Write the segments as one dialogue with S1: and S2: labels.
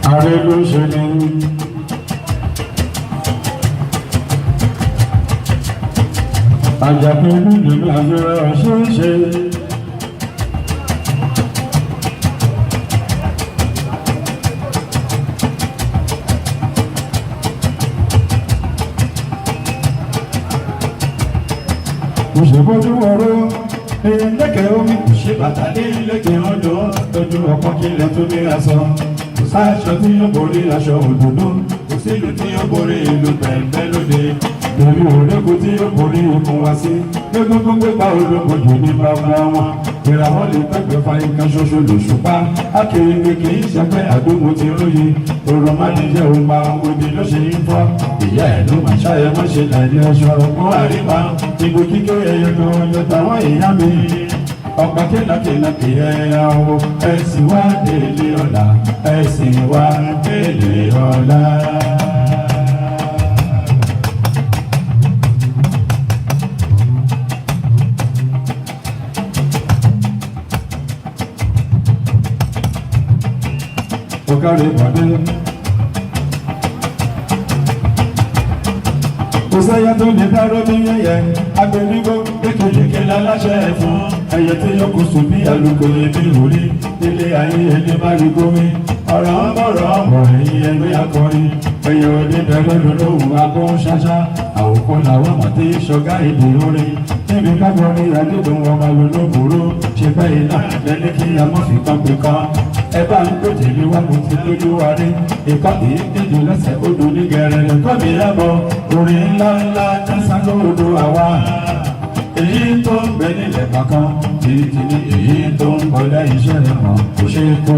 S1: Ààrẹ ló ṣe ní. Àjàpẹ́ nínú àfihàn ṣeéṣe. Kò ṣe bójú ọ̀rọ̀ lẹ́kẹ̀ẹ́ omi, kò ṣe bàtà dé lẹ́kẹ̀ẹ́ ọ̀dọ́ lójú ọkọ̀ kílẹ̀ tó ní aṣọ. Kò sáṣọ tí yóò borí aṣọ òdòdó, kò sílùú tí yóò borí ìlú bẹ̀ẹ̀bẹ̀ lóde. Pẹ̀lú òrẹ́kù tí yóò borí ikùn wá sí. Gbégbógbó gbégbá olókojò ní bàbá wọn. Ìràwọ̀ lè pẹ́pẹ́ fa nǹkan ṣoṣo lòṣùpá. Akéwì kì í ṣẹpẹ́ àdógún ti róye. Òròmọdé òun pa òdì ló ṣe ń fọ́. Ìyá ẹ̀ ló máa ṣáyẹ mọ́ ṣe lẹ́ni ọṣọ ọgbọ́n àríwá. Ìgò kíkẹ́ ẹyọ kan ló tàwọn ìyá mi. Ọ̀pá kìlàkìlà kì í ẹ̀yà o. Ẹ̀sìn wá délé ọ̀la. Ẹ̀sìn wá délé ọ̀la. Ọ̀kàrẹ̀ bọ̀dé. Kò sẹ́yẹ tó lè dáró bí yẹyẹ, agbẹnigbó lékelèké láláṣẹ ẹ̀fọn. Ẹyẹ tí yóò kó sùn bí àlùkò lè bí orí. Nílé ayé ẹni bá rí gómi. Ọ̀rọ̀ ń bọ̀rọ̀ ọ̀bọ̀ ẹ̀yìn ẹgbẹ́ akọrin. Ẹyẹ òde bẹ̀rẹ̀ lólóhùn agbóhùn ṣáṣá. Àwòkọ́ làwọn mọ̀tí ṣọ̀gá èdè orin. Níbi kágbọ́n ní adédùn ọba lólóbòrò. Ṣe bẹ́ẹ̀ náà lẹ́ni kí a mọ̀ fi kan pé kan. Ẹ bá ń pè tèmi wá, mo ti lójú wa rí. Ìkọ́ kì í díjú lẹ́sẹ̀ odò ní gẹ̀rẹ́rẹ́ kọ́ mi lábọ̀. Orin ńlá ńlá jásá lóòdù àwa. Èyí tó ń bẹ nílẹ̀ kankan títí ní èyí tó ń bọ̀ lẹ́yìn iṣẹ́ rẹ̀ mọ̀ kò ṣeé kó.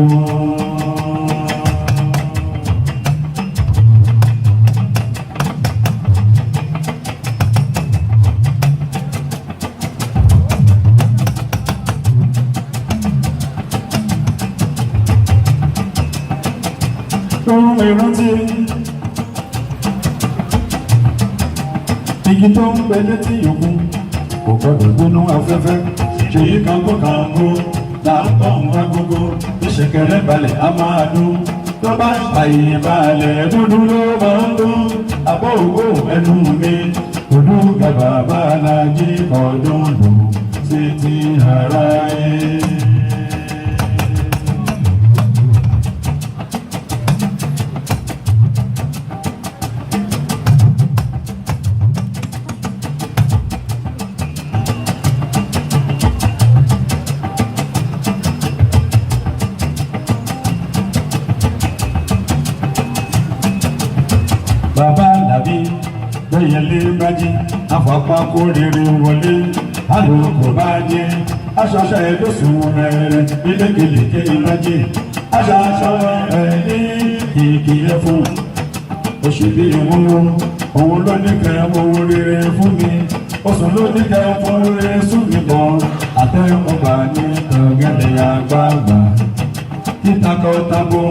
S1: Ohun ìrántí igi tó ń bẹ létí òkun kò gbọdọ̀ gbóná afẹ́fẹ́. Ṣèyí kango kango là ń bọ̀ ń agogo, ìṣẹ̀kẹ̀rẹ̀ balẹ̀ a máa dún. Tó bá ṣàyè balẹ̀, dúdú ló máa ń dún. Àbọ̀ òwò ẹnu mi dúdú gàbà bá alájí ọdún lò sí ti ara ẹ̀. Bàbá làbí gbẹ̀yẹlé bájí afọ́pá kó rere wọlé, alùpùpù bá jẹ́ aṣọṣọ ẹ̀ ló sùn rẹ̀ lékelèké ìbájẹ́ aṣọṣọ ẹ̀ ní kìkì fún oṣù bí ìwúwo. Òun ló ní kẹ́ owó rere fún mi, oṣù ló ní kẹ́ fún rere sún mi bọ̀ àtẹ̀wọ́gbà ní tọ̀gẹ̀dẹ̀ àgbààgbà títakọ-tabo.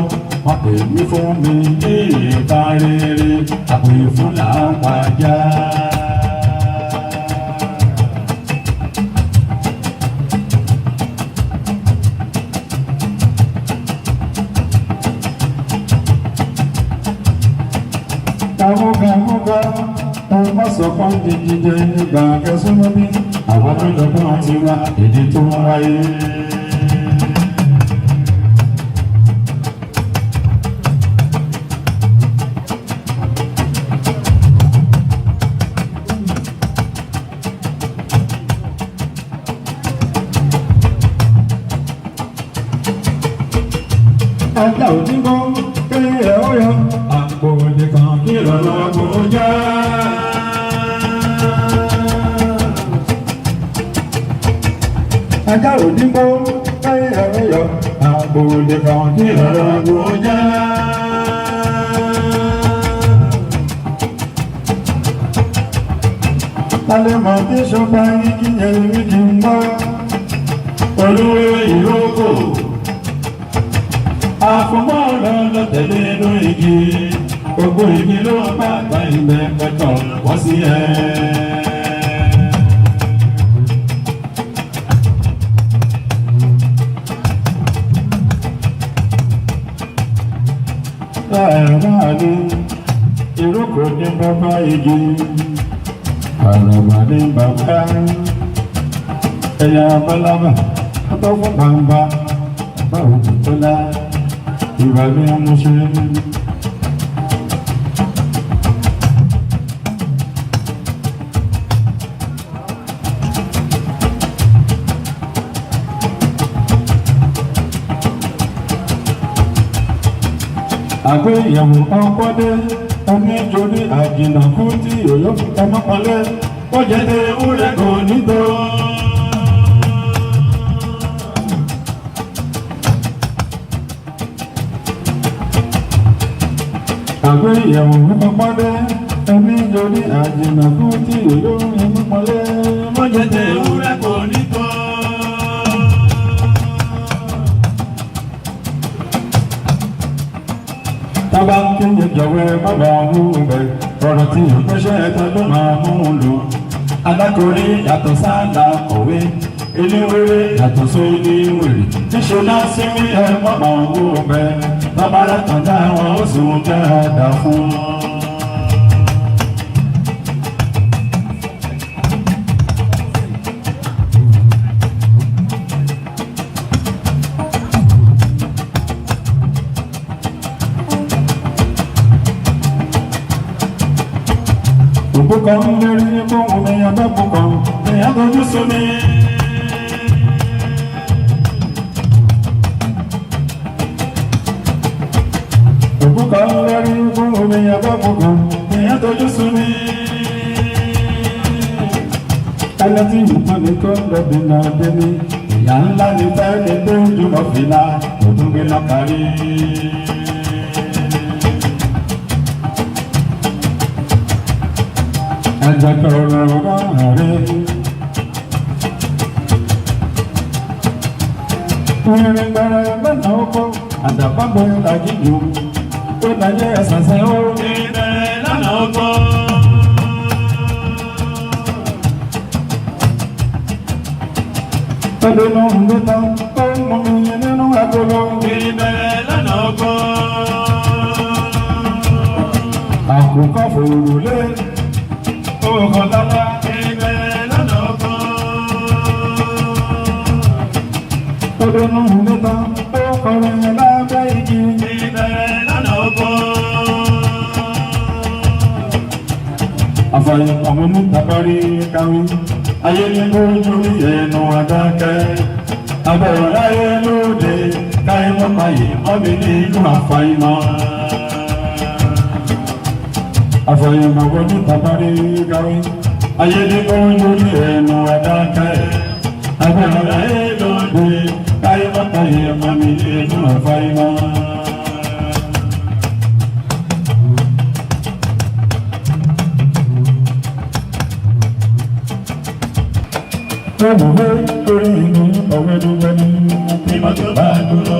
S1: Wọ́n pè mí fún mi ní ìta rere, àpè fún làápàjá. Kàmúkàmúkà ẹ má sọ fún jíjíjẹ nígbà kẹsùn bí àwọn tó lọ́gbọ́n ti wá èdè tó ń wáyé. Ajá òdìgbò kéèyàn ó yọ àpò nìkan kí lọ́nà kò já. Ajá òdìgbò kéèyàn ó yọ àpò nìkan kí lọ́nà kò já. Lálẹ́ mọ̀ tí sọ́gbà yín kí yẹn wí kí n gbọ́. Olúwe ìrókò àfọmọ́ lọ́lọ́ tẹ̀lé inú igi, gbogbo igi ló ń bá àgbà ilẹ̀ pẹ̀tọ̀ wọ́n sí ẹ̀. Bàbá mi, ìrókò ní bàbá igi, àràbà ní bàbá ẹ̀yà abálábà, ọtọ́ fún bàbá, bàbá òkútọ́lá, ìbà mi amúṣe. Àgbéyẹ̀wò ọpọ́dé onítorí àjìnàkú tí òyò ọmọkànlẹ̀ ó jẹ́ ní ewúrẹ́ kò nítò. Àgbéyẹ̀wò ọpọ́dé onítorí àjìnàkú tí òyò ọmọkànlẹ̀ ó jẹ́ ní ewúrẹ́ kò nítò. Tábà ń kéye jọ̀wọ́ bàbá mú bẹ̀, ọ̀rọ̀ tí ìpẹ́ṣẹ́ ẹ̀ta ló máa mú un lò. Alákòrí yàtọ̀ sáàlà kọ̀wé, eléwéré yàtọ̀ sóníwèrè. Níṣẹ́ náà sinmi ẹ bàbá mú bẹ̀, bàbá látàdá wọn ó sì ń jẹ́ àdá fún un. Òbúkọ ń lérí bóun ni abẹ́bùkọ ní agojú sómi. Òbúkọ ń lérí bóun ni abẹ́bùkọ ní agojú sómi. Ẹni tí ìtàn ní kó lọ́dún náà dé ní ìyá ńlá ní fẹ́ẹ́ ní dójúmọ́ fìlà òdúgbé lọ́kàrí.
S2: Ìbẹ̀rẹ̀ lọ́nà oko. Ìbẹ̀rẹ̀ lọ́nà oko.
S1: Àkùkọ fòrùlé, ó kọ lálá.
S2: Ìbẹ̀rẹ̀ lọ́nà oko.
S1: Ọdún mẹ́ta ó kọrin lábẹ́ igi.
S2: Ìbẹ̀rẹ̀ lọ́nà oko.
S1: Àfàyè àwọn onítabárí káwí. Ayé ní ojú ẹnu adákẹ́. Abẹ́rẹ́ láyé lóde, káyé mọ́páyé mọ́mi ní ìlú àfàìmọ̀. Àfàyè àwọn onítabárí káwí. Ayé ní ojú ẹnu adákẹ́. Abẹ́rẹ́ láyé lóde, káyé mọ́páyé mọ́mi ní ìlú àfàìmọ̀. Olùwé orí inú ọ̀wẹ́ dúpẹ́ ní
S2: Ìmọ̀ tó bá dúró,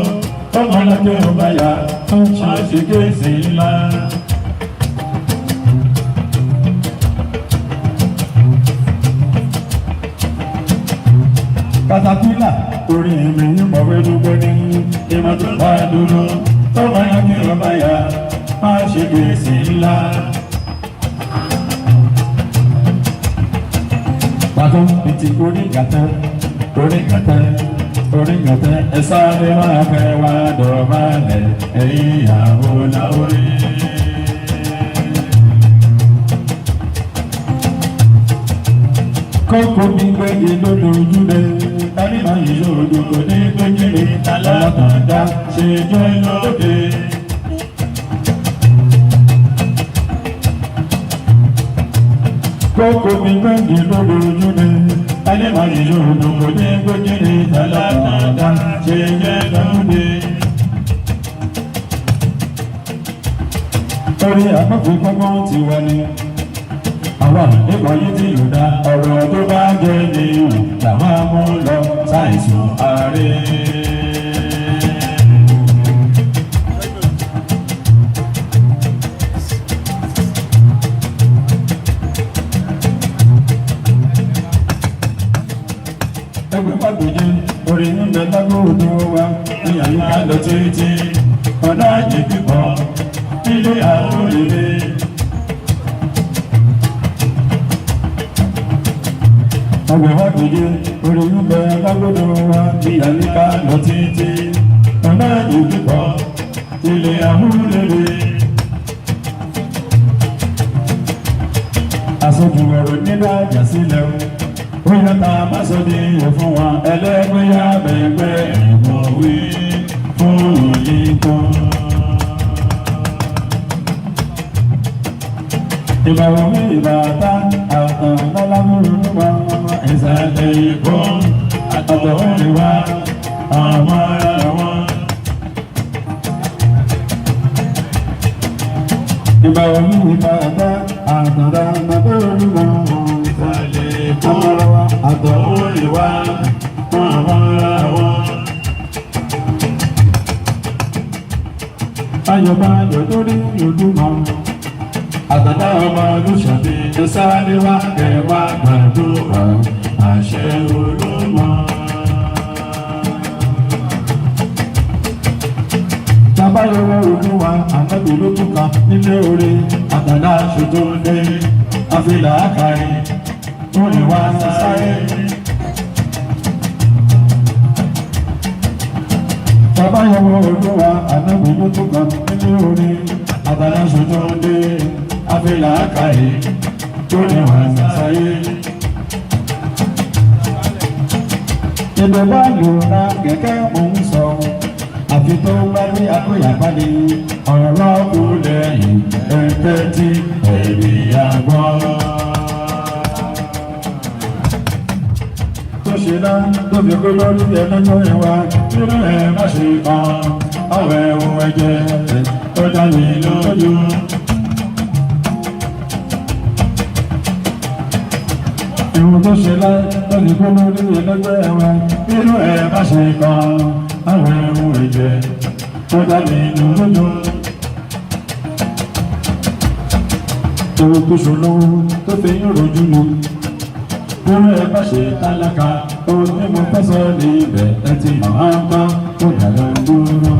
S1: ọmọ lákẹ́ ọba yá ń ṣe
S2: ṣe kéèsì ńlá.
S1: Katapila orí mi ọ̀wẹ́ dúpẹ́ ní
S2: Ìmọ̀ tó bá dúró,
S1: ọmọ lákẹ́ ọba yá ń ṣe
S2: kéèsì ńlá.
S1: Bàtọ́ mi ti orí gàtẹ́, orí gàtẹ́, orí gàtẹ́, ẹ sáré máa fẹ́ wá dọ̀bálẹ̀ ẹ̀yìn ìyàwó láwórí. Kókó mi gbẹ́gi lójoojú lé, ẹni máa yí odò kò ní gbẹ́gi lé, alátàndá ṣe jẹ́ lóde. Kókó mi gbẹ́gi lójoojú lé, ẹni máa yí odò kò ní gbẹ́gi lé, alátàndá ṣe jẹ́ lóde. Torí àkókò kọ́kọ́ ti wá ní àwọn nípa yìí tí yóò dá ọ̀rọ̀ tó bá jẹ́ ní ìwò làwọn mú lọ ṣàìsùn ààrẹ. Ẹgbẹ́ pàgbéjì orí ń bẹ lágbóòdó wa ní àyíká lọ títí ọ̀nà àjẹ́ pípọ̀. Ẹgbẹ́ wa gbèdé orí ń bẹ lágbódò wa bí àyíká lọ títí. Ọ̀nà ìdíkọ̀ ilé amúlélẹ̀. Àsọjù ọ̀rọ̀ nínú àjà sílẹ̀ o. Ó yẹ ká má sọ ní ìyẹn fún wa ẹlẹ́gbẹ́yà bẹ̀gbẹ́ ẹ̀gbọ́n wí fún òye tán. Ìbàwọ̀ mi ìbàtà àtàn lálábùrú nípa ìsàlẹ̀ ìbọn àtọ̀húnrìnwá àwọn ará wọn. Ìbàwọ̀ mi ìbàtà àtàn lálábùrú nípa
S2: Ìsàlẹ̀ Èkó
S1: àtọ̀húnrìnwá
S2: àwọn ará wọn.
S1: Ayọ̀báyọ̀ lórí Olúmọ. Àtàdá ọmọ Olúṣàbí ẹ sáré wá ẹ wá gbàdúrà àṣẹ Olúmọ. Tabayọwọ́ Olúwa ànábì ló tún ká nílé orí àtàdá aṣojú dé àfilà àkàrí ó lè wá sáré. Tabayọwọ́ Olúwa ànábì ló tún ká nílé orí àtàdá aṣojú dé àfilà àkàrí ó lè wá sáré. Ibẹ̀ bá lò ra kẹ̀kẹ́ òun sọ àfi tó bá rí akóyàpáde ọ̀rọ̀ kù lẹ́yìn ẹ̀fẹ́ tí ẹ̀mí àgbọ̀. Tó ṣe lá tó fi kó lórí ẹlẹ́jọ́ ìwà nínú ẹ̀ má ṣe kan ọ̀rọ̀ ẹ̀wọ̀n ẹ̀jẹ̀ tó dá mi lójú. Ìwọ̀n tó ṣe lá tó fi kó lórí ẹlẹ́jọ́ ìwà nínú ẹ̀ má ṣe kan àwọn ẹ̀wọ̀n ẹ̀jẹ̀ tó dá mi lójú. Ewu tó ṣolówó tó fi ń rojú ni. Nínú ẹ bá ṣe tálákà, ohun tí mo fẹ́ sọ ní ibẹ̀ ẹ ti mọ̀ á ń tán, ó dàgbà dúró.